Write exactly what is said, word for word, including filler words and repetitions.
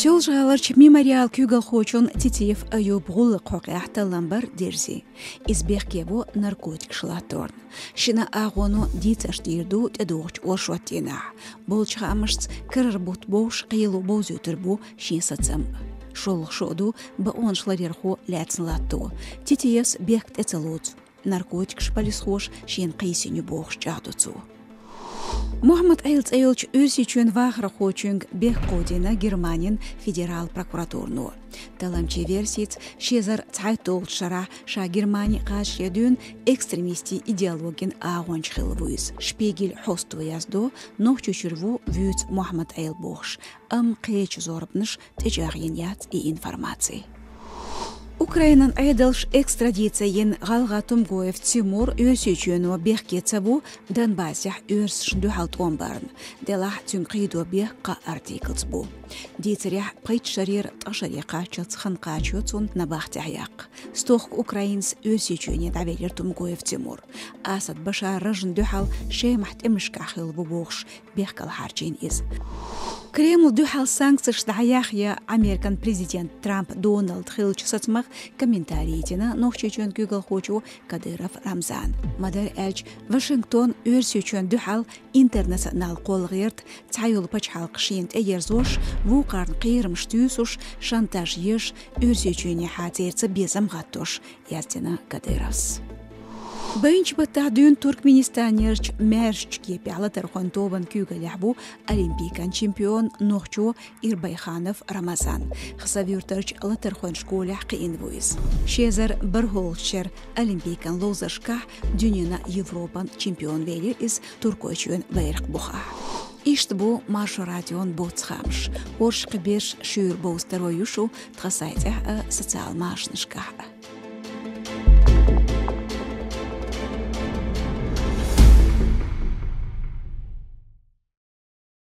Соьлжа-ГӀаларчу «Мемориал» куьйгалхочун Титиев Аюб гӀуллакх хьокъехь таллам бар дерзий. Иза бехке во наркотикаш латторна. Шина агӀоно дийцарш дийр ду тӀедогӀучу оршот дийнахь. Болчу хаамашца, карара бутт бовш кхело бовзуьйтур бу шен сацам. ШолгӀа шо ду бакъонаш ларъярхо лаьцна латто. Титиевс бехк тӀе ца лоцу. Наркотикаш полисхоша шена кхийсина ю бохуш чӀагӀдо цо. Мухьаммад-Ӏела цӀе йолчу Оьрсийчоьнан вахархочуьнга бехк кховдийна Германин федерал прокуратурано. Талламчийн версица, ши эзар цхьайтталгӀачу шарахь ша Германи кхачале дуьйна экстремистийн идеологин агӀонча хилла ву иза. «Шпигель» хьосто яздо, Нохчийчуьра ву вуьйцу Мухьаммад-Ӏела бохуш, амма кхечу зорбанаш тӀечӀагӀйина яц и информаци. Украинан Ӏедалша экстрадици йина гӀалгӀа Тумгоев Тимур Оьрсийчоьно бехке ца ву Донбассехь оьрсашна дуьхьал тӀом барна, делахь цуьнга кхийдо бехк кхаа артиклца бу. Дийцарехь, пхийтта шарера ткъа шаре кхаччалц хан кхачайо цунна набахтехь яккха. Стохка Украинас Оьрсийчоьне дӀавелира Тумгоев Тимур. Асад Башар ражна дуьхьал Шемахь тӀемашкахь хилла ву бохуш, бехкал хьарчийна иза. Кремль дуьхьал санкцеш дӀаяхъя Американ президент Трамп Дональд хиллачу сацамах комментарий йина Нохчийчоьнан куьйгалхочо Кадыров Рамзана. Ма-дарра аьлча, Вашингтон Оьрсийчоьнна дуьхьал интернационал кхолла гӀерта, цхьайолу пачхьалкх шена тӀеерзош, вукхарна кхерамаш туьйсуш, шантаж еш, Оьрсийчоьнехьа церца безам гӀаттош, яздина Кадыровс. Байначу баттахь дуьйна Туркменистанерчу маьршачу кепехь латархойн тобанан куьйгаллехь ву олимпикан чемпион, нохчо Ирбайханов Рамазан. Хасавюртарчу латархойн школехь кхиъна ву иза. Ши эзар бархӀалгӀачу шеран олимпикан ловзаршкахь дуьненан, Европан чемпион велира иза Туркойчоьнан байракх бухахь. Иштта бу Маршо радион боцца хаамаш. ХӀорш кхин берш шуьйра бовза таро ю шу тхан сайтехь а, социал машанашкахь а.